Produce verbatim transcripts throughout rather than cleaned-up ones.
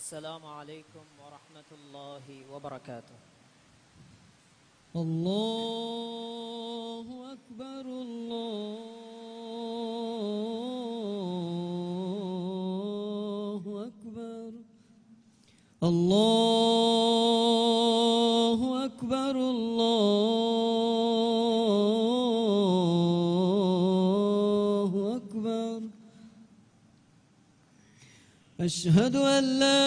السلام عليكم ورحمة الله وبركاته. الله أكبر، الله أكبر، الله أكبر، الله أكبر. أشهد أن لا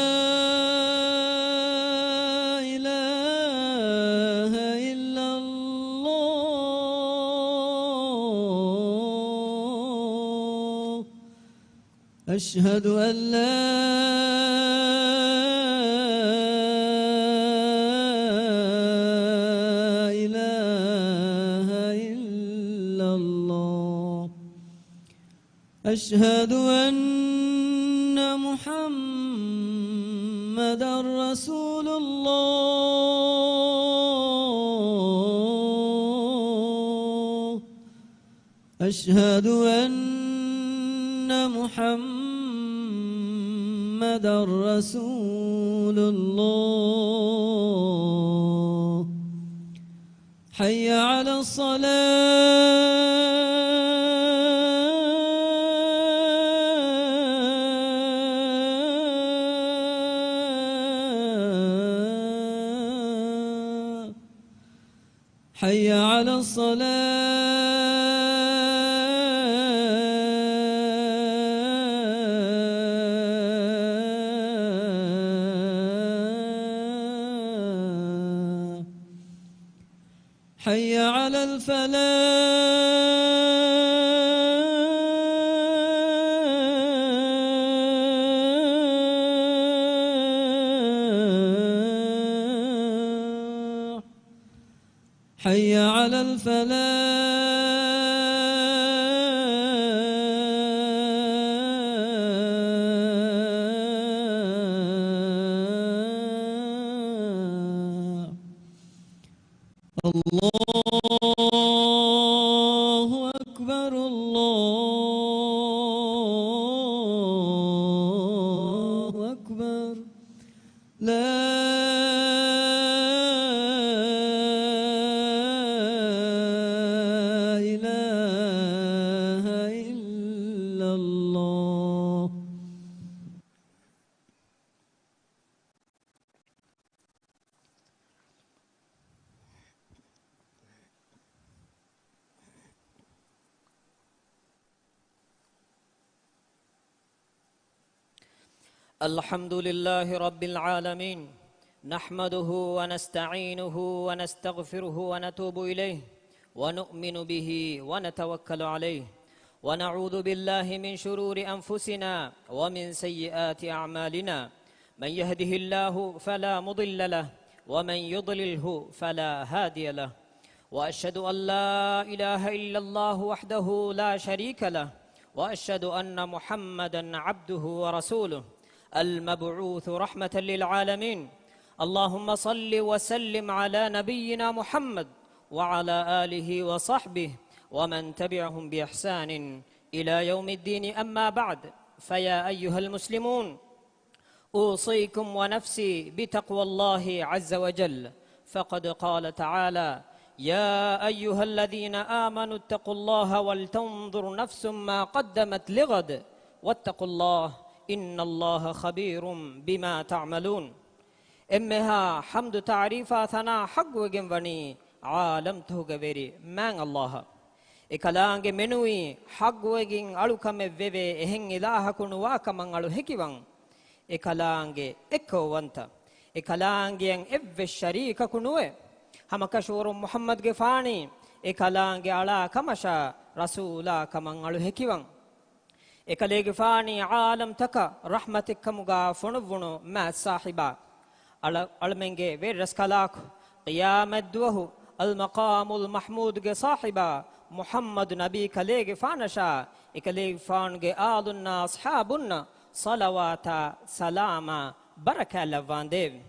إله إلا الله. أشهد أن لا إله إلا الله. أشهد أن محمدا رسول الله. أشهد أن محمدا رسول الله. حي على الصلاة. حي على الصلاة. حي على الفلاح. حي على الفلاح. الله أكبر، الله أكبر. لا إله إلا الله. الحمد لله رب العالمين، نحمده ونستعينه ونستغفره ونتوب إليه، ونؤمن به ونتوكل عليه، ونعوذ بالله من شرور أنفسنا ومن سيئات أعمالنا. من يهده الله فلا مضل له، ومن يضلله فلا هادي له. وأشهد أن لا إله إلا الله وحده لا شريك له، وأشهد أن محمدا عبده ورسوله، المبعوث رحمة للعالمين. اللهم صل وسلم على نبينا محمد وعلى آله وصحبه ومن تبعهم بإحسان إلى يوم الدين، أما بعد، فيا أيها المسلمون، أوصيكم ونفسي بتقوى الله عز وجل، فقد قال تعالى: يا أيها الذين آمنوا اتقوا الله ولتنظر نفس ما قدمت لغد، واتقوا الله، إن الله خبير بما تعملون. އެންމެހާ ޙަމްދު ތަޢުރީފާ ސަނާ ޙައްޤުވެގެން ވަނީ ޢާލަމްތަކުގެ ވެރި މާތް ﷲ އަށް. އެކަލާނގެ މެނުވީ ޙައްޤުވެގެން އަޅުކަމެއް ވެވޭ އެހެން އިލާހަކު ނުވާ ކަމަށް އަޅު ހެކިވަން. އެކަލާނގެ އެއްކައުވަންތަ، އެކަލާނގެއަށް އެއްވެސް ޝަރީކަކު ނުވެ. ހަމަކަށަވަރުން މުޙައްމަދުގެފާނީ އެކަލާނގެ އަޅާ ކަމަށާ ރަސޫލާ ކަމަށް އަޅު ހެކިވަން. އެކަލޭގެފާނީ ޢާލަމްތަކަށް ރަޙްމަތެއްކަމުގާ ފޮނުއްވުނު މާތް ޞާޙިބާ، އަޅަ-، އަޅަމެންގެ ވެރިރަސްކަލާކު، ޤިޔާމަތްދުވަހު އަލްމަޤާމުލް މަޙްމޫދުގެ ޞާޙިބާ މުޙައްމަދު ނަބީ ކަލޭގެފާނަށާ އެކަލޭގެފާނުގެ އާލުންނާ އަޞްޙާބުންނަށް ޞަލަވާތާ ސަލާމާ ބަރަކާތް ލައްވާނދޭވެ.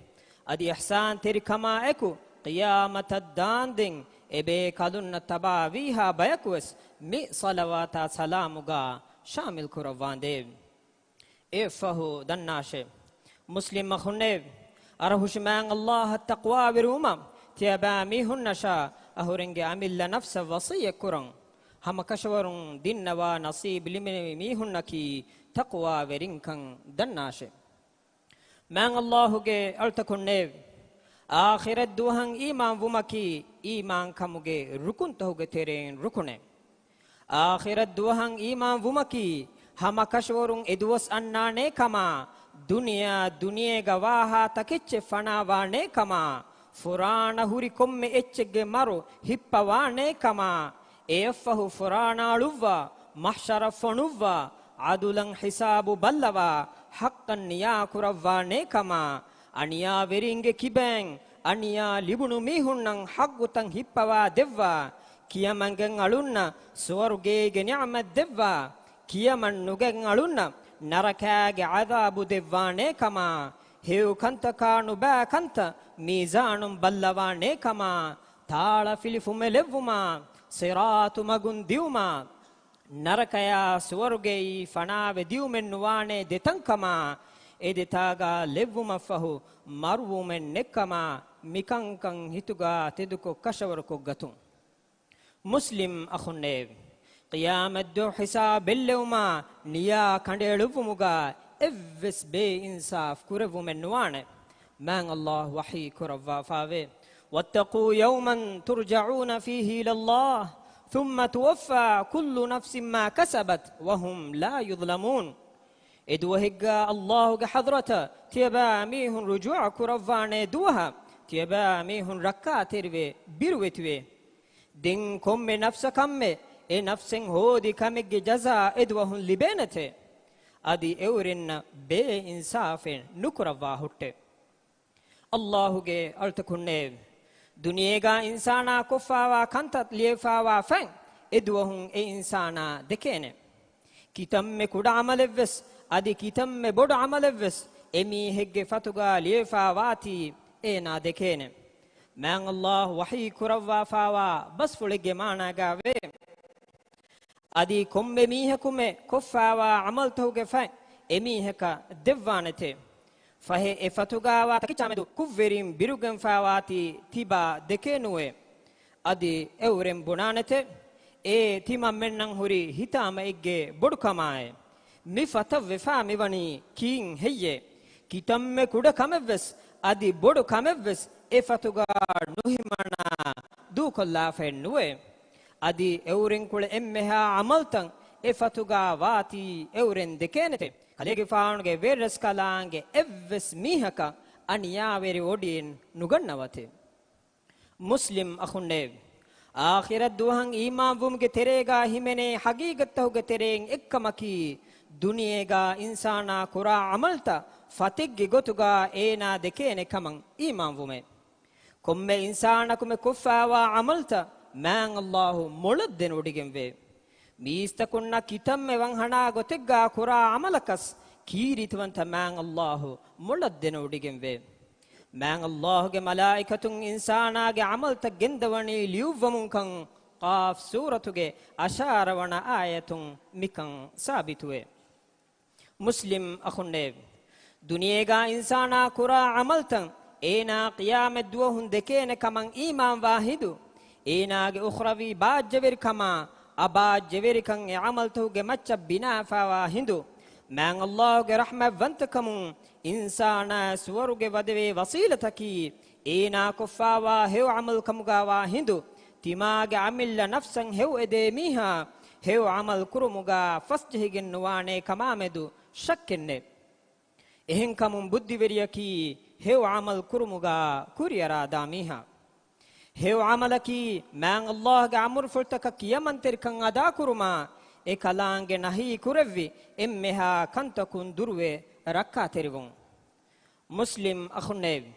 އަދި އިޙްސާންތެރިކަމާ އެކު ޤިޔާމަތަށް ދާންދެން އެބޭކަލުންނަށް ތަބާވީހާ ބަޔަކުވެސް މި ޞަލަވާތާ ސަލާމުގާ ޝާމިލް ކުރައްވާނދޭވެ. އެއަށްފަހު ދަންނާށޭ، މުސްލިމް އަޚުންނޭވެ! އަރަހުށި މާތް ﷲ އަށް ތަޤްވާވެރިވުމަށް ތިޔަބައިމީހުންނަށާ އަހުރެންގެ އަމިއްލަ ނަފްސަށް ވަޞިއްޔަތް ކުރަން. ހަމަކަށަވަރުން ދިންނަވާ ނަޞީބު ލިބެނިވި މީހުންނަކީ ތަޤްވާވެރިންކަން ދަންނާށޭ. މާތް ﷲ ގެ އަޅުތަކުންނޭވެ! އާޚިރަތް ދުވަހަށް އީމާން ވުމަކީ އީމާންކަމުގެ ރުކުންތަކުގެ ތެރެއިން ރުކުނެއް. އާޚިރަތް ދުވަހަށް އީމާން ވުމަކީ ހަމަކަށަވަރުން އެދުވަސް އަންނާނޭ ކަމާ، ދުނިޔެއާ ދުނިޔޭގަ ވާހާ ތަކެއްޗެއް ފަނާވާނޭ ކަމާ، ފުރާނަ ހުރި ކޮންމެ އެއްޗެއްގެ މަރު ހިއްޕަވާނޭ ކަމާ، އެއަށްފަހު ފުރާނަ އަޅުއްވާ، މަޙްޝަރަށް ފޮނުއްވާ، ޢަދުލަށް ހިސާބު ބައްލަވާ، ޙައްޤަށް ނިޔާކުރައްވާނޭ ކަމާ، އަނިޔާވެރިންގެ ކިބައިން އަނިޔާ ލިބުނު މީހުންނަށް ޙައްޤުތައް ހިއްޕަވާ ދެއްވާ، ކިޔަމަންގެން އަޅުންނަށް ސުވަރުގޭގެ ނިޢުމަތް ދެއްވާ، ކިޔަމަން ނުގެން އަޅުންނަށް ނަރަކާގެ ޢަޛާބު ދެއްވާނޭ ކަމާ، ހެޔޮ ކަންތަކާ ނުބައި ކަންތައް މީޒާނުން ބައްލަވާނޭ ކަމާ، ތާޅަ ފިލިފުމެއް ލެއްވުމާ، ޞިރާޠު މަގުން ދިއުމާ، ނަރަކަޔާ ސުވަރުގެއީ ފަނާވެ ދިއުމެއް ނުވާނޭ ދެތަންކަމާ، އެ ދެތާގަ ލެއްވުމަށްފަހު މަރުވުމެއް ނެއްކަމާ، މިކަންކަން ހިތުގަ ތެދުކޮށް ކަށަވަރުކޮށްގަތުން. މުސްލިމް އަޚުންނޭވެ! ޤިޔާމަތްދުވަހު ހިސާބެއްލެވުމާ ނިޔާ ކަނޑައެޅުއްވުމުގަ އެއްވެސް ބޭއިންސާފް ކުރެއްވުމެއް ނުވާނެ. މާތް ﷲ ވަޙީ ކުރައްވާފާވޭ، واتقوا يوما ترجعون فيه إلى الله ثم توفى كل نفس ما كسبت وهم لا يظلمون. އެ ދުވަހެއްގަ ﷲ ގެ ޙަޟްރަތަށް ތިޔަބައިމީހުން ރުޖޫޢަ ކުރައްވާނެ ދުވަހަށް، ތިޔަބައިމީހުން ރައްކާތެރިވެ ބިރުވެތިވޭ. ދެން ކޮންމެ ނަފްސަކަށްމެ އެ ނަފްސެއް ހޯދި ކަމެއްގެ ޖަޒާ އެދުވަހުން ލިބޭނެތެ. އަދި އެއުރެންނަށް ބޭއިންސާފެއް ނުކުރައްވާ ހުއްޓެ. ﷲ ގެ އަޅުތަކުންނޭވެ! ދުނިޔޭގަ އިންސާނާ ކޮށްފާވާ ކަންތައް ލިޔެފާވާ ފަތް އެދުވަހުން އެ އިންސާނާ ދެކޭނެ. ކިތަންމެ ކުޑަ ޢަމަލެއްވެސް އަދި ކިތަންމެ ބޮޑު ޢަމަލެއްވެސް އެމީހެއްގެ ފަތުގަ ލިޔެފާވާތީ އޭނާ ދެކޭނެ. މާތް ﷲ ވަޙީ ކުރައްވާފާވާ ބަސްފުޅެއްގެ މާނާގައިވޭ، އަދި ކޮންމެ މީހަކުމެ ކޮށްފާވާ ޢަމަލްތަކުގެ ފަތް އެމީހަކަށް ދެއްވާނެތެ. ފަހެ އެ ފަތުގައިވާ ތަކެއްޗާމެދު ކުށްވެރިން ބިރުގެންފާވާތީ ތިބާ ދެކޭނުވޭ. އަދި އެއުރެން ބުނާނެތެ، އޭ ތިމަންމެންނަށް ހުރި ހިތާމައެއްގެ ބޮޑުކަމާއޭ. މި ފަތަށް ވެފާ މިވަނީ ކީއްހެއްޔޭ؟ ކިތަންމެ ކުޑަ ކަމެއްވެސް އަދި ބޮޑު ކަމެއްވެސް އެ ފަތުގަ ނުހިމަނާ ދޫކޮށްލާފައެއް ނުވޭ. އަދި އެއުރެންކުޅެ އެންމެހާ ޢަމަލްތައް އެ ފަތުގަ ވާތީ އެއުރެން ދެކޭނެތެ. ކަލޭގެފާނުގެ ވެރިރަސްކަލާނގެ އެއްވެސް މީހަކަށް އަނިޔާވެރި ވޮޑިއެއް ނުގަންނަވަތެ. މުސްލިމް އަޚުންނޭވެ! އާޚިރަތް ދުވަހަށް އީމާންވުމުގެ ތެރޭގަ ހިމެނޭ ޙަޤީޤަތްތަކުގެ ތެރެއިން އެއްކަމަކީ، ދުނިޔޭގަ އިންސާނާ ކުރާ ޢަމަލްތައް ފަތެއްގެ ގޮތުގަ އޭނާ ދެކޭނެ ކަމަށް އީމާންވުމެވެ. ކޮންމެ އިންސާނަކުމެ ކޮށްފާވާ ޢަމަލްތައް މާތް ﷲ މޮޅަށް ދެނެވޮޑިގެންވޭ. މީސްތަކުންނަށް ކިތަންމެ ވަންހަނާ ގޮތެއްގަ ކުރާ ޢަމަލަކަސް ކީރިތިވަންތަ މާތް ﷲ މޮޅަށް ދެނެވޮޑިގެންވޭ. މާތް ﷲ ގެ މަލާއިކަތުން އިންސާނާގެ ޢަމަލްތައް ގެންދަވަނީ ލިޔުއްވަމުންކަން ޤާފް ސޫރަތުގެ އަށާރަ ވަނަ އާޔަތުން މިކަން ސާބިތުވޭ. މުސްލިމް އަޚުންނޭވެ! ދުނިޔޭގަ އިންސާނާ ކުރާ ޢަމަލްތައް އޭނާ ޤިޔާމަތްދުވަހުން ދެކޭނެ ކަމަށް އީމާންވާ ހިނދު، އޭނާގެ އުޚްރަވީ ބާއްޖަވެރިކަމާ އަބާއްޖަވެރިކަން އެ ޢަމަލްތަކުގެ މައްޗަށް ބިނާވެފާވާ ހިނދު، މާތް ﷲ ގެ ރަޙްމަތްވަންތަކަމުން އިންސާނާ ސުވަރުގެ ވަދެވޭ ވަސީލަތަކީ، އޭނާ ކޮށްފާވާ ހެޔޮ ޢަމަލް ކަމުގައިވާ ހިނދު، ތިމާގެ އަމިއްލަ ނަފްސަށް ހެޔޮ އެދޭ މީހާ، ހެޔޮ ޢަމަލް ކުރުމުގަ ފަސްޖެހިގެން ނުވާނޭ ކަމާމެދު ޝައްކެއްނެތް. އެހެންކަމުން ބުއްދިވެރިޔަކީ ހެޔޮ ޢަމަލް ކުރުމުގަ ކުރިއަރާދާ މީހާ. ހެޔޮ ޢަމަލަކީ މާތް ﷲ ގެ އަމުރުފުޅުތަކަށް ކިޔަމަންތެރިކަން އަދާކުރުމާ، އެ ކަލާނގެ ނަހީ ކުރެއްވި އެންމެހާ ކަންތަކުން ދުރުވެ ރައްކާތެރިވުން. މުސްލިމް އަޚުންނޭވެ!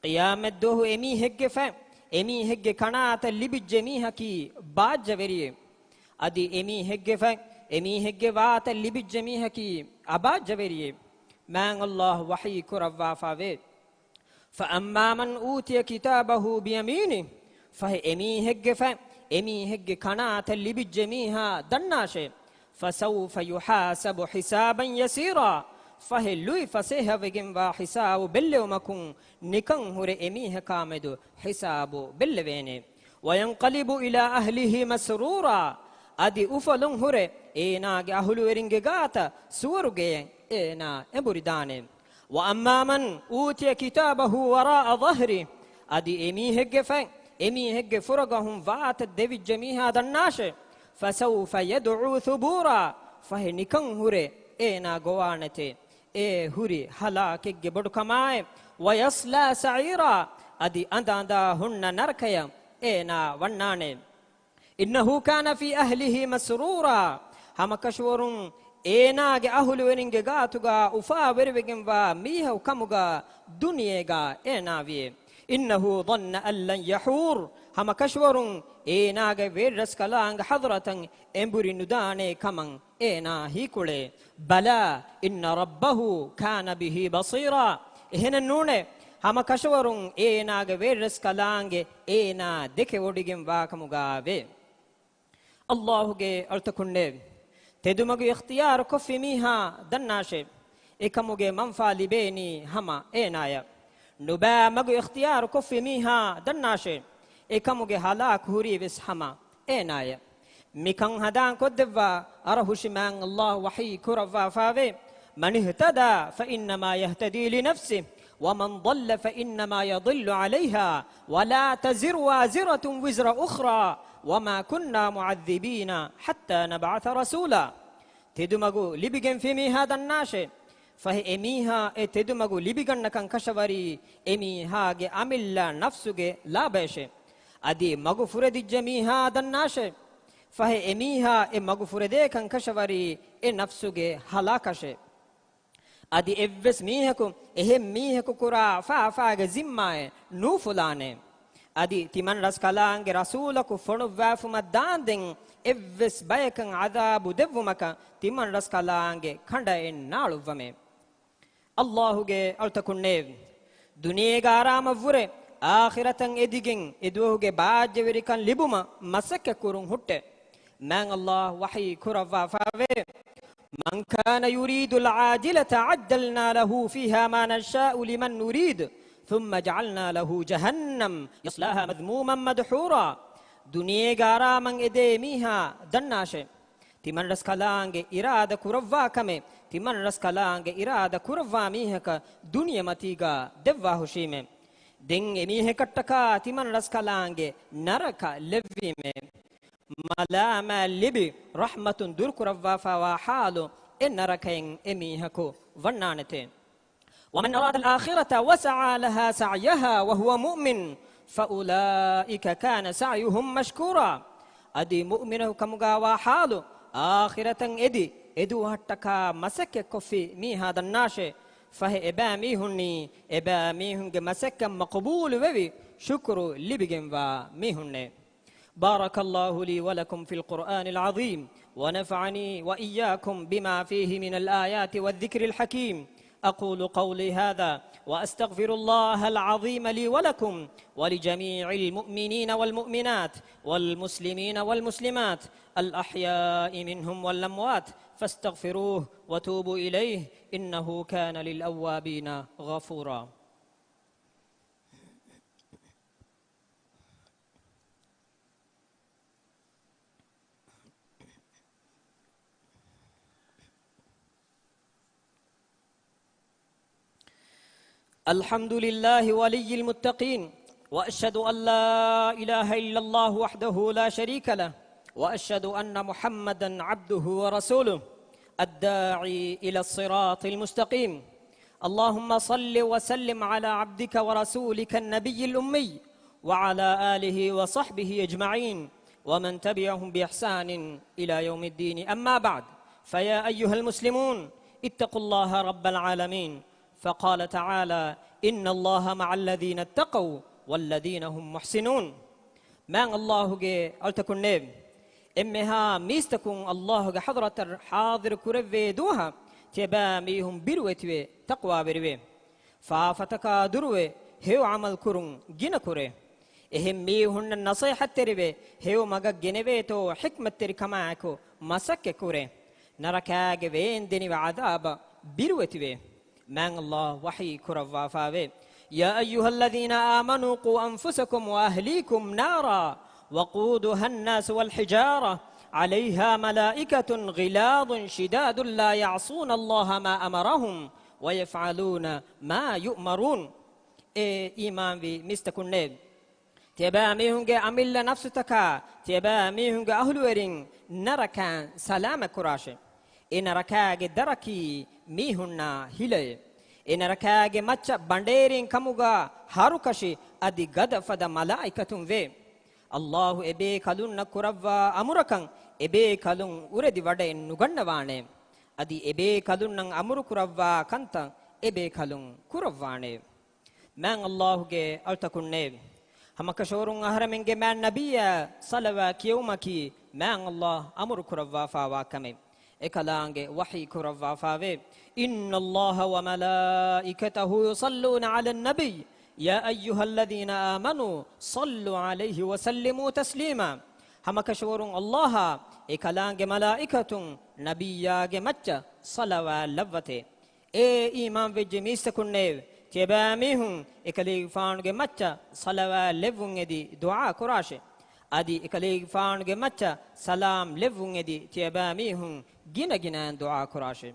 ޤިޔާމަތްދުވަހު އެމީހެއްގެ ފަތް އެމީހެއްގެ ކަނާތަށް ލިބިއްޖެ މީހަކީ ބާއްޖަވެރިއެއް. އަދި އެމީހެއްގެ ފަތް އެމީހެއްގެ ވާތަށް ލިބިއްޖެ މީހަކީ އަބާއްޖަވެރިއެއް. މާތް ﷲ ވަޙީ ކުރައްވާފާވޭ. فأما من أوتي كتابه بيمينه، ފަހެ އެމީހެއްގެ ފަތް އެމީހެއްގެ ކަނާތަށް ލިބިއްޖެ މީހާ ދަންނާށޭ. فسوف يحاسب حسابا يسيرا، ފަހެ ލުއި ފަސޭހަވެގެންވާ ހިސާބު ބެއްލެވުމަކުން ނިކަން ހުރެ އެމީހަކާމެދު ހިސާބު ބެއްލެވޭނެ. وَيَنْقَلِبَ إِلَىٰ أَهْلِهِ مَسْرُورًا. އަދި އުފަލުން ހުރެ އޭނާގެ އަހުލުވެރިންގެ ގާތަށް ސުވަރުގެއަށް އޭނާ އެނބުރިދާނެ. وَأَمَّا مَنْ أُوتِيَ كِتَابَهُ وَرَاءَ ظَهْرِهِ. އަދި އެމީހެއްގެ ފަތް، އެމީހެއްގެ ފުރަގަހުން ވާތަށް ދެވިއްޖެ މީހާ ދަންނާށެ. فَسَوْفَ يَدْعُو ثُبُورًا. ފަހެ ނިކަން ހުރެ އޭނާ ގޮވާނެތެ. އެ ހުރި ހަލާކެއްގެ ބޮޑުކަމާއެ. وَيَصْلَىٰ سَعِيرًا. އަދި އަނދަ އަނދާ ހުންނަ ނަރަކަޔަށް އޭނާ ވަންނާނެ. إِنَّهُ كَانَ فِي أَهْلِهِ مَسْرُورًا. ހަމަކަށަވަރުން އޭނާގެ އަހުލުވެރިންގެ ގާތުގަ އުފާވެރިވެގެންވާ މީހަކު ކަމުގަ ދުނިޔޭގަ އޭނާ ވިޔޭ. إِنَّهُ ظَنَّ أَن لَّن يَحُورَ. ހަމަކަށަވަރުން އޭނާގެ ވެރިރަސްކަލާނގެ ޙަޟްރަތަށް އެނބުރި ނުދާނޭ ކަމަށް އޭނާ ހީކުޅޭ. بَلَىٰ إِنَّ رَبَّهُ كَانَ بِهِ بَصِيرًا. އެހެނެއް ނޫނޭ، ހަމަކަށަވަރުން އޭނާގެ ވެރިރަސްކަލާނގެ އޭނާ ދެކެވޮޑިގެންވާކަމުގަ ވޭ. އައްލާހުގެ އަޅުތަކުންނޭވެ! ތެދުމަގު އިޚްތިޔާރު ކޮށްފި މީހާ ދަންނާށޭ! އެކަމުގެ މަންފާ ލިބޭނީ ހަމަ އޭނާޔަށް. ނުބައި މަގު އިޚްތިޔާރު ކޮށްފި މީހާ ދަންނާށޭ! އެކަމުގެ ހަލާކު ހުރީވެސް ހަމަ އޭނާޔަށް. މިކަން ހަނދާން ކޮށްދެއްވާ އަރަހުށި މާތް އައްލާހު ވަޙީ ކުރައްވާފައިވޭ، مَنِ اهْتَدَىٰ فَإِنَّمَا يَهْتَدِي لِنَفْسِهِ وَمَنْ ضَلَّ فَإِنَّمَا يَضِلُّ عَلَيْهَا وَلَا تَزِرُ وَازِرَةٌ وِزْرَ أُخْرَىٰ وَمَا كُنَّا مُعَذِّبِينَ حَتَّىٰ نَبْعَثَ رَسُولًا. ތެދުމަގު ލިބިގެންފި މީހާ ދަންނާށޭ! ފަހެ އެމީހާ އެ ތެދުމަގު ލިބިގަންނަކަން ކަށަވަރީ އެމީހާގެ އަމިއްލަ ނަފްސުގެ ލާބަޔަށޭ. އަދި މަގު ފުރެދިއްޖެ މީހާ ދަންނާށޭ! ފަހެ އެމީހާ އެ މަގު ފުރެދޭކަން ކަށަވަރީ އެ ނަފްސުގެ ހަލާކަށޭ. އަދި އެއްވެސް މީހަކު އެހެން މީހަކު ކުރާ ފާފާގެ ޒިންމާއެއް ނޫފުލާނެ. އަދި ތިމަން ރަސްކަލާނގެ ރަސޫލަކު ފޮނުއްވާފުމަށް ދާންދެން އެއްވެސް ބަޔަކަށް ޢަޛާބު ދެއްވުމަކަށް ތިމަން ރަސްކަލާނގެ ކަނޑައެއް ނާޅުއްވަމޭ. އައްލާހުގެ އަޅުތަކުންނޭވެ! ދުނިޔޭގެ އާރާމަށްވުރެ އާޚިރަތަށް އެދިގެން އެދުވަހުގެ ބާއްޖަވެރިކަން ލިބުމަށް މަސައްކަތްކުރުން ހުއްޓޭ. މާތް އައްލާހު ވަޙީ ކުރައްވާފައިވޭ، مَنْ كَانَ يُرِيدُ الْعَاجِلَةَ عَجَّلْنَا لَهُ فِيهَا مَا نَشَاءُ لِمَنْ نُرِيدُ ثُمَّ جَعَلْنَا لَهُ جَهَنَّمَ يَصْلَاهَا مَذْمُومًا مَدْحُورًا. ދުނިޔޭގެ އާރާމަށް އެދޭ މީހާ ދަންނާށޭ! ތިމަން ރަސްކަލާނގެ އިރާދަ ކުރައްވާ ކަމެއް ތިމަން ރަސްކަލާނގެ އިރާދަ ކުރައްވާ މީހަކަށް ދުނިޔެމަތީގަ ދެއްވާހުށީމޭ. ދެން އެމީހަކަށްޓަކާ ތިމަން ރަސްކަލާނގެ ނަރަކަ ލެއްވީމޭ. މަލާމާތް ލިބި ރަޙްމަތުން ދުރުކުރައްވާފައިވާ ޙާލު އެ ނަރަކައިން އެމީހަކު ވަންނާނެތޭ. وَمَنْ أَرَادَ الْآخِرَةَ وَسَعَىٰ لَهَا سَعْيَهَا وَهُوَ مُؤْمِنٌ فَأُولَٰئِكَ كَانَ سَعْيُهُمْ مَشْكُورًا. އަދި މުއުމިނަކު ކަމުގައިވާ ޙާލު، އާޚިރަތަށް އެދި، އެދުވަހަށްޓަކާ މަސައްކަތްކޮށްފި މީހާ ދަންނާށޭ! ފަހެ އެބައިމީހުންނީ، އެބައިމީހުންގެ މަސައްކަތް މަޤުބޫލުވެވި، ޝުކުރު ލިބިގެންވާ މީހުންނޭ. بارك الله لي ولكم في القرآن العظيم، ونفعني وإياكم بما فيه من الآيات والذكر الحكيم. أقول قولي هذا وأستغفر الله العظيم لي ولكم ولجميع المؤمنين والمؤمنات والمسلمين والمسلمات الأحياء منهم والأموات، فاستغفروه وتوبوا إليه، إنه كان للأوابين غفورا. الحمد لله ولي المتقين، وأشهد أن لا إله إلا الله وحده لا شريك له، وأشهد أن محمدا عبده ورسوله، الداعي إلى الصراط المستقيم. اللهم صل وسلم على عبدك ورسولك النبي الأمي وعلى آله وصحبه أجمعين ومن تبعهم بإحسان إلى يوم الدين. أما بعد، فيا أيها المسلمون، اتقوا الله رب العالمين، فقال تعالى: إن الله مع الذين اتقوا والذين هم محسنون. މާތް އައްލާހުގެ އަޅުތަކުންނޭވެ! އެންމެހާ މީސްތަކުން އައްލާހުގެ ޙަޟްރަތަށް ޙާޟިރު ކުރެއްވޭ ދުވަހަށް ތިޔަބައިމީހުން ބިރުވެތިވެ ތަޤްވާވެރިވޭ. ފާފަތަކާ ދުރުވެ ހެޔޮ ޢަމަލު ކުރުން ގިނަ ކުރޭ. އެހެން މީހުންނަށް ނަޞޭޙަތްތެރިވެ ހެޔޮ މަގަށް ގެނެވޭތޯ ޙިކްމަތްތެރިކަމާއެކު މަސައްކަތް ކުރޭ. ނަރަކާގެ ވޭންދެނިވި ޢަޛާބަށް ބިރުވެތިވޭ. މާތް ﷲ ވަޙީ ކުރައްވާފާވޭ، يا أيها الذين آمنوا قوا أنفسكم وأهليكم نارا وقودها الناس والحجارة عليها ملائكة غلاظ شداد لا يعصون الله ما أمرهم ويفعلون ما يؤمرون. އޭ އީމާންވި މީސްތަކުންނޭ! ތިޔަބައިމީހުންގެ އަމިއްލަ ނަފްސުތަކާ، ތިޔަބައިމީހުންގެ އަހުލުވެރިން ނަރަކައިން ސަލާމަތް ކުރާށޭ. އެ ނަރަކާގެ ދަރަކީ މީހުންނާ ހިލައޭ. އެ ނަރަކާގެ މައްޗަށް ބަނޑޭރިން ކަމުގާ ހަރުކަށި އަދި ގަދަފަދަ މަލާއިކަތުން ވޭ. ﷲ އެބޭކަލުންނަށް ކުރައްވާ އަމުރަކަށް އެބޭކަލުން އުރެދި ވަޑައެއް ނުގަންނަވާނެ. އަދި އެބޭކަލުންނަށް އަމުރު ކުރައްވާ ކަންތައް އެބޭކަލުން ކުރައްވާނެ. މާތް ﷲގެ އަޅުތަކުންނޭ! ހަމަކަށަވަރުން އަހަރެމެންގެ މާތް ނަބިއްޔާ ޞަލަވާތް ކިޔެވުމަކީ މާތް ﷲ އަމުރު ކުރައްވާފާވާ ކަމެއް. އެކަލާނގެ ވަޙީ ކުރައްވާފާވޭ، إن الله وملائكته يصلون على النبي يا أيها الذين آمنوا صلوا عليه وسلموا تسليما. ހަމަކަށަވަރުން ﷲ އާ އެކަލާނގެ މަލާއިކަތުން ނަބިއްޔާގެ މައްޗަށް ޞަލަވާތް ލައްވަތޭ. އޭ އީމާންވެއްޖެ މީސްތަކުންނޭވެ! ތިޔަބައިމީހުން އެކަލޭގެފާނުގެ މައްޗަށް ޞަލަވާތް ލެއްވުން އެދި ދުޢާ ކުރާށޭ. އަދި އެކަލޭގެފާނުގެ މައްޗަށް ސަލާމް ލެއްވުން އެދި ތިޔަބައިމީހުން ގިނަގިނައިން ދުޢާ ކުރާށޭ.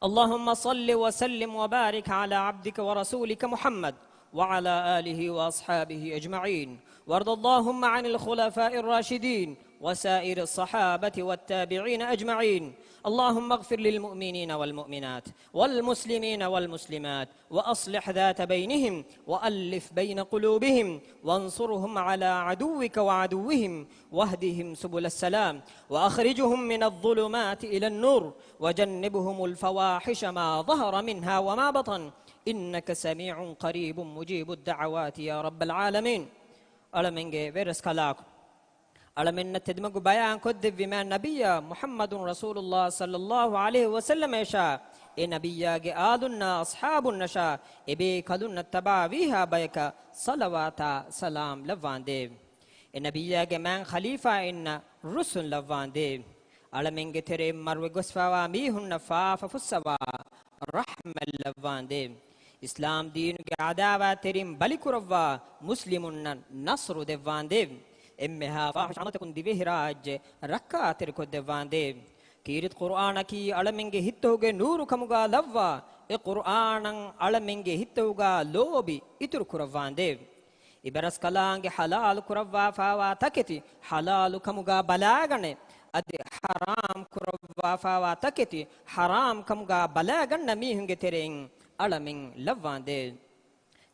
اللهم صل وسلم وبارك على عبدك ورسولك محمد وعلى آله وأصحابه أجمعين، وارض اللهم عن الخلفاء الراشدين وسائر الصحابة والتابعين أجمعين. اللهم اغفر للمؤمنين والمؤمنات والمسلمين والمسلمات وأصلح ذات بينهم وألف بين قلوبهم وانصرهم على عدوك وعدوهم واهدهم سبل السلام وأخرجهم من الظلمات إلى النور وجنبهم الفواحش ما ظهر منها وما بطن إنك سميع قريب مجيب الدعوات يا رب العالمين. އަޅަމެންގެ ވެރަސްކަލާކޮ، އަޅަމެންނަށް ތެދުމަގު ބަޔާން ކޮށްދެއްވި މާތް ނަބިއްޔާ މުޙައްމަދު ރަސޫލުﷲ ޞައްލައްލާހު ޢަލައިހި ވަސައްލަމައަށާ އެ ނަބިއްޔާގެ އާލުންނާ އަޞްޙާބުންނަށާ އެބޭކަލުންނަށް ތަބާވީހާ ބަޔަކަށް ޞަލަވާތާ ސަލާމް ލައްވާނދޭވެ! އެ ނަބިއްޔާގެ މާތް ޚަލީފާއިންނަށް ރުއްސުން ލައްވާނދޭވެ! އަޅަމެންގެ ތެރެއިން މަރުވެ ގޮސްފާވާ މީހުންނަށް ފާފަ ފުއްސަވާ ރަޙްމަތް ލައްވާނދޭވެ! އިސްލާމް ދީނުގެ ޢަދާވާތްތެރިން ބަލިކުރައްވާ މުސްލިމުންނަށް ނަޞްރު ދެއްވާނދޭވެ! އެންމެހާ ފާޙިޝް ޢަމަލުތަކުން ދިވެހިރާއްޖެ ރައްކާތެރިކޮށްދެއްވާނދޭވެ! ކީރިތި ޤުރުއާނަކީ އަޅަމެންގެ ހިތްތަކުގެ ނޫރު ކަމުގާ ލައްވާ، އެ ޤުރުއާނަށް އަޅަމެންގެ ހިތްތަކުގާ ލޯބި އިތުރު ކުރައްވާނދޭވެ! އިބަރަސްކަލާނގެ ޙަލާލު ކުރައްވާފާވާ ތަކެތި ޙަލާލު ކަމުގާ ބަލާގަނެ، އަދި ޙަރާމް ކުރައްވާފާވާ ތަކެތި ޙަރާމް ކަމުގާ ބަލާގަންނަ މީހުންގެ ތެރެއިން އަޅަމެން ލައްވާނދޭވެ!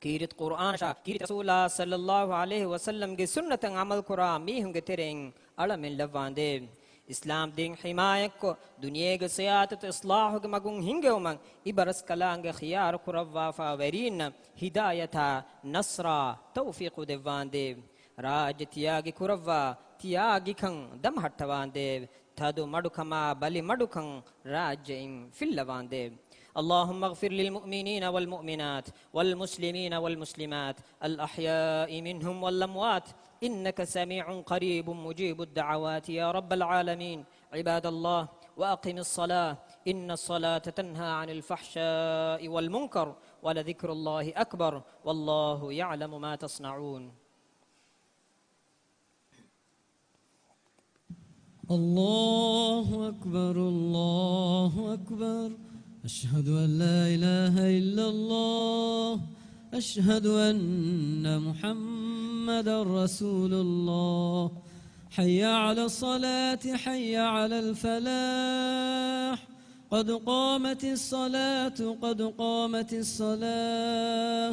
ކީރިތި ޤުރުއާނަށާ ކީރިތި ރަސޫލާ ޞައްލައްލާހު ޢަލައިހި ވަސައްލަމްގެ ސުންނަތަށް ޢަމަލުކުރާ މީހުންގެ ތެރެއިން އަޅަމެން ލައްވާނދޭވެ! އިސްލާމް ދީން ޙިމާޔަތްކޮށް، ދުނިޔޭގެ ސިޔާސަތު އިޞްލާޙުގެ މަގުން ހިންގެވުމަށް އިބަރަސްކަލާނގެ ޚިޔާރު ކުރައްވާފާ ވެރީންނަށް ހިދާޔަތާ، ނަޞްރާ، ތައުފީޤު ދެއްވާނދޭވެ! ރާއްޖެ ތިޔާގި ކުރައްވާ، ތިޔާގިކަން ދަމަހައްޓަވާނދޭވެ! ތަދު މަޑުކަމާ ބަލި މަޑުކަން ރާއްޖެއިން ފިއްލަވާނދޭވެ! اللهم اغفر للمؤمنين والمؤمنات والمسلمين والمسلمات الأحياء منهم والأموات إنك سميع قريب مجيب الدعوات يا رب العالمين. عباد الله، وأقم الصلاة إن الصلاة تنهى عن الفحشاء والمنكر ولذكر الله أكبر والله يعلم ما تصنعون. الله أكبر، الله أكبر. أشهد أن لا إله إلا الله. أشهد أن محمدا رسول الله. حي على الصلاة، حي على الفلاح. قد قامت الصلاة، قد قامت الصلاة.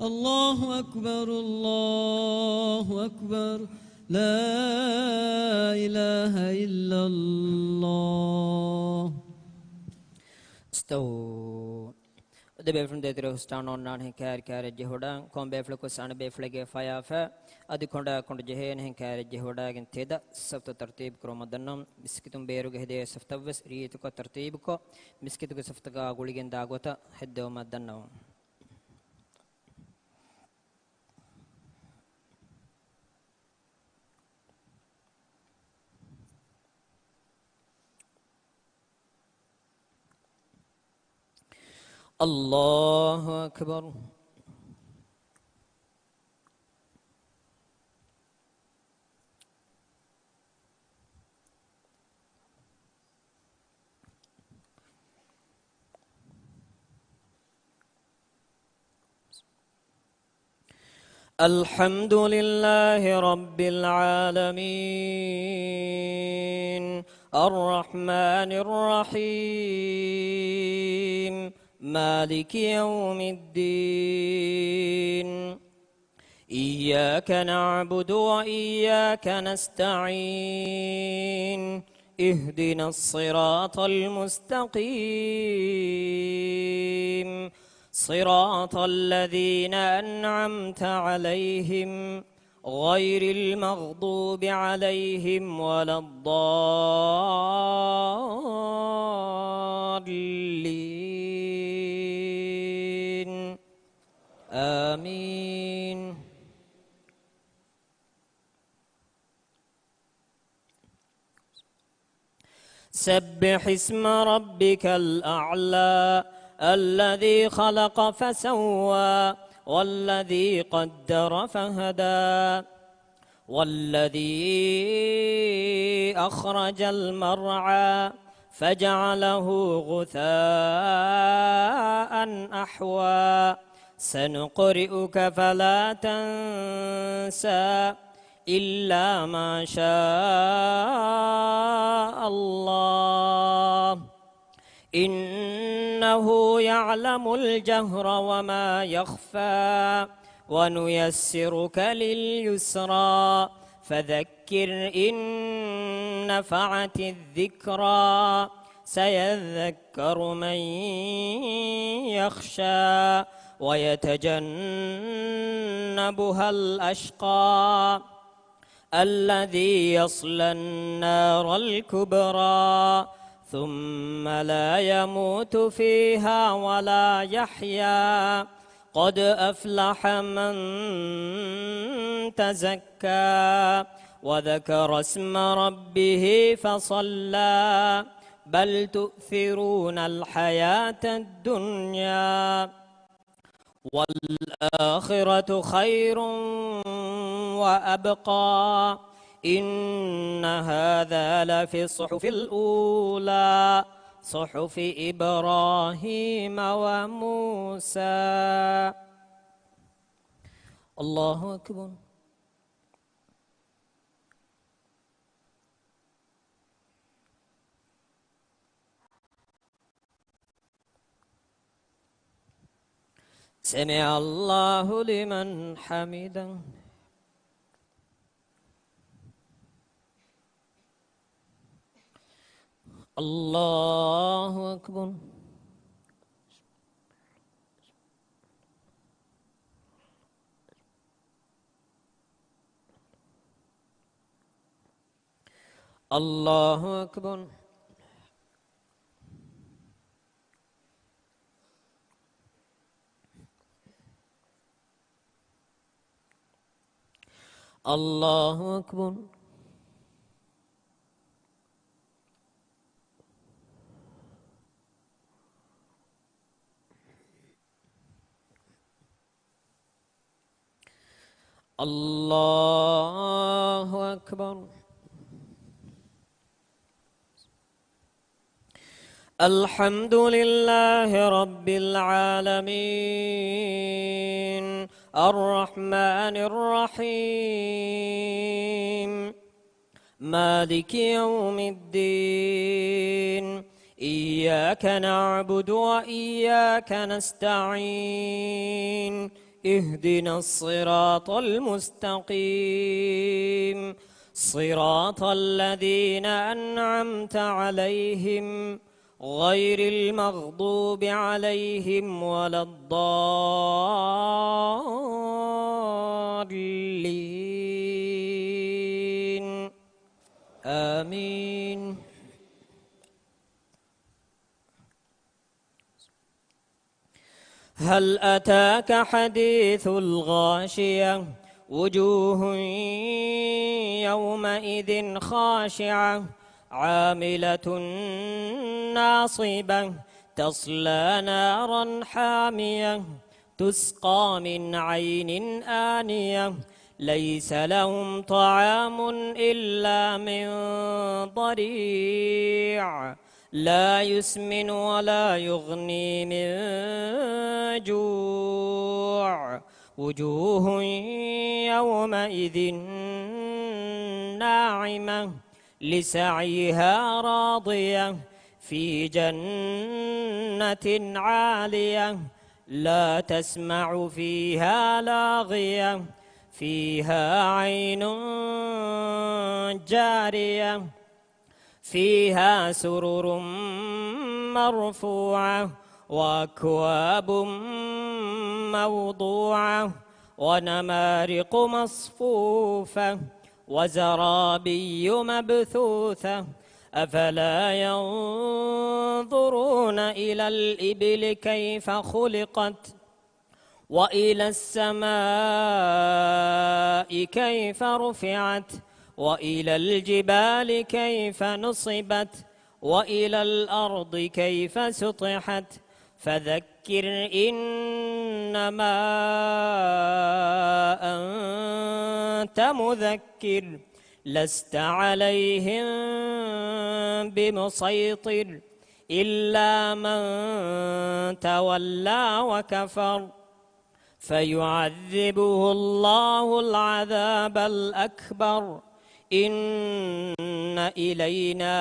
الله أكبر، الله أكبر. لا إله إلا الله. استووا. އަދި ބޭފުޅުން ދޭތެރޭ ހުސްޓާން އޮންނާނެ ހެން ކާރި ކާރެއް ޖެހިވަޑާ، ކޮން ބޭފުޅަކުވެސް އަނެއް ބޭފުޅެއްގެ ފަޔާފަ އަދި ކޮނޑާ ކޮނޑު ޖެހޭނެ ހެން ކާރެއް ޖެހިވަޑާގެން ތެދަށް ސަފްތައް ތަރުތީބު ކުރުމަށް ދަންނަވަން. މިސްކިތުން ބޭރުގަ ހެދޭ ސަފްތައްވެސް ރީތިކޮށް ތަރުތީބުކޮށް، މިސްކިތުގެ ސަފްތަކާ ގުޅިގެން ދާ ގޮތަށް ހެއްދެވުމަށް ދަންނަވަން. الله أكبر. الحمد لله رب العالمين، الرحمن الرحيم، مالك يوم الدين. إياك نعبد وإياك نستعين. اهدنا الصراط المستقيم. صراط الذين أنعمت عليهم غير المغضوب عليهم ولا الضالين. آمين. سبح اسم ربك الأعلى، الذي خلق فسوى، والذي قدر فهدى، والذي أخرج المرعى، فجعله غثاء أحوى. سنقرئك فلا تنسى، إلا ما شاء الله، إنه يعلم الجهر وما يخفى، ونيسرك لليسرى، فذكر إن نفعت الذكرى، سيذكر من يخشى، ويتجنبها الأشقى، الذي يصلى النار الكبرى، ثم لا يموت فيها ولا يحيا، قد أفلح من تزكى، وذكر اسم ربه فصلى، بل تؤثرون الحياة الدنيا، والآخرة خير وأبقى، إن هذا لفي الصحف الأولى، صحف إبراهيم وموسى. الله أكبر. سمع الله لمن حمده. الله أكبر. الله أكبر. الله أكبر. الله أكبر. الحمد لله رب العالمين، الرحمن الرحيم، مالك يوم الدين. إياك نعبد وإياك نستعين. اهدنا الصراط المستقيم. صراط الذين أنعمت عليهم غير المغضوب عليهم ولا الضالين. آمين. هل أتاك حديث الغاشية. وجوه يومئذ خاشعة. عاملة ناصبة. تصلى نارا حامية، تسقى من عين آنية، ليس لهم طعام إلا من ضريع، لا يسمن ولا يغني من جوع، وجوه يومئذ ناعمة، لسعيها راضية، في جنة عالية، لا تسمع فيها لاغية، فيها عين جارية، فيها سرر مرفوعة، وأكواب موضوعة، ونمارق مصفوفة، وزرابي مبثوثة، أفلا ينظرون إلى الإبل كيف خلقت، وإلى السماء كيف رفعت، وإلى الجبال كيف نصبت، وإلى الأرض كيف سطحت، فذكر إنما أنت مذكر، لست عليهم بمسيطر، إلا من تولى وكفر، فيعذبه الله العذاب الأكبر، إن إلينا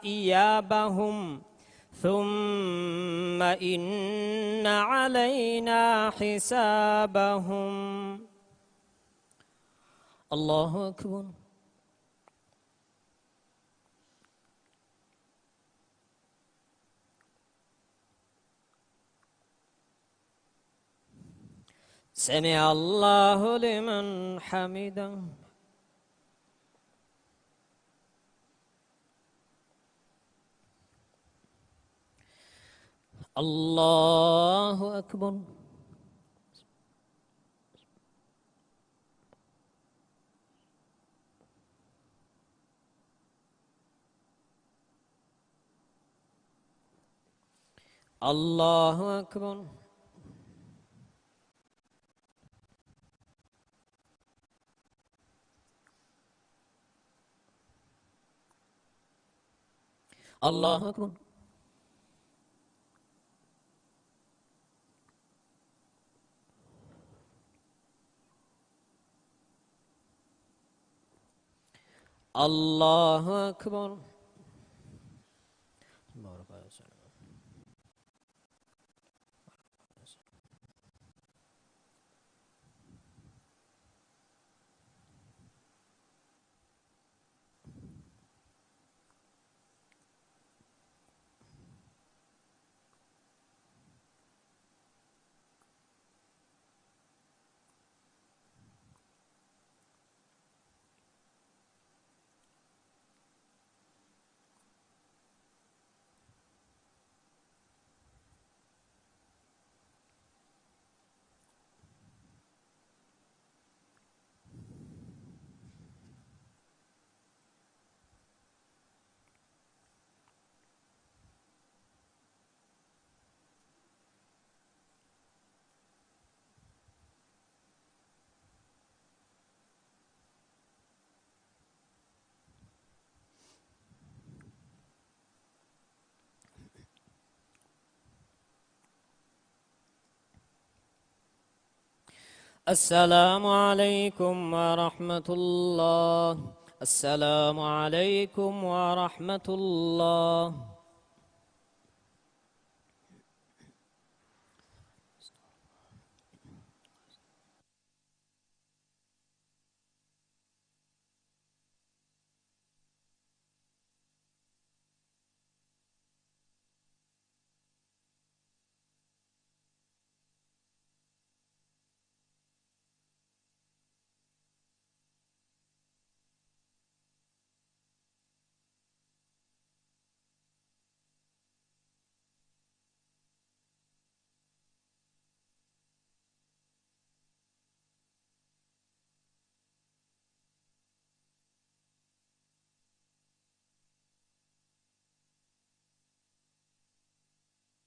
إيابهم، ثم إن علينا حسابهم. الله أكبر. سمع الله لمن حمده. الله أكبر. الله أكبر. الله أكبر. الله أكبر. السلام عليكم ورحمة الله. السلام عليكم ورحمة الله.